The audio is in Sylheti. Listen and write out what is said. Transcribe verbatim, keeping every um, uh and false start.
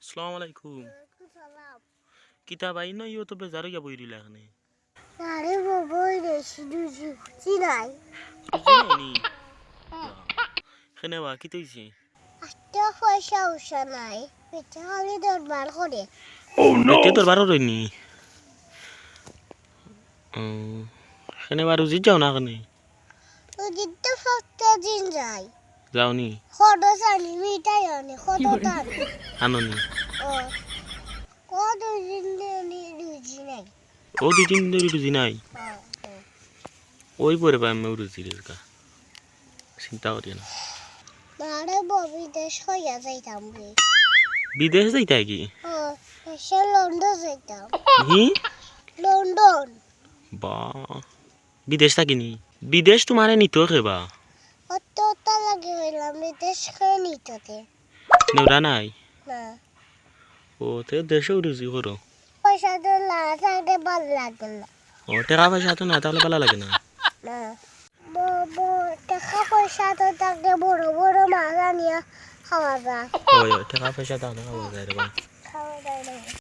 আসসালামু আলাইকুম। সালাম। কিতা বা, ইনো ইয়ো তো বেজার অইয়া বই রইলা এখানে। আরে বাবা, ওই রে, সিধু জি বুঝি নাই। বুঝি নাই নি? কেনে বা, কিতা অইছে? একটা পয়সা উসা নাই, বেটা খালি দরবার করে। বেটে দরবার অরইনি। কেনে বা, রুজিত যাও না কেনে? রুজিত তো প্রত্যেক দিন যাই। যাও নি? কত জানি, মিটাই অনে, কত টান। আনো নি? ও, ও দুই দিন ধরি রুজি নাই। ও দুই দিন ধরি রুজি নাই? হ্যাঁ, হ্যাঁ। ওই পরে বা আমি রুজি রেখা। চিন্তা করিও না। মারে বউ বিদেশ কইয়া যাইতাম রে। বিদেশ যাইতায় কি? ও, দেশে লন্ডন যাইতাম। হি? লন্ডন। বা, বিদেশ থাকি নি? বিদেশ তোমারে নিতো কে বা? অত অত লাগে হইলাম, বিদেশ কে নিততে। নেউরা নাই? না। ও, তে দেশেও রুজি করো। পয়সা তো না থাকলে ভালো লাগে না। ও, টেকা পয়সা তো না থাকলে ভালা লাগে না। না। ব-, ব-, টাকা পয়সা তো থাকলে বড় বড় মাছ আনিয়া খাওয়া যায়। ওই, ওই, টেকা পয়সা থাকলে খাওয়া যায় রে বা। খাওয়া যায় না।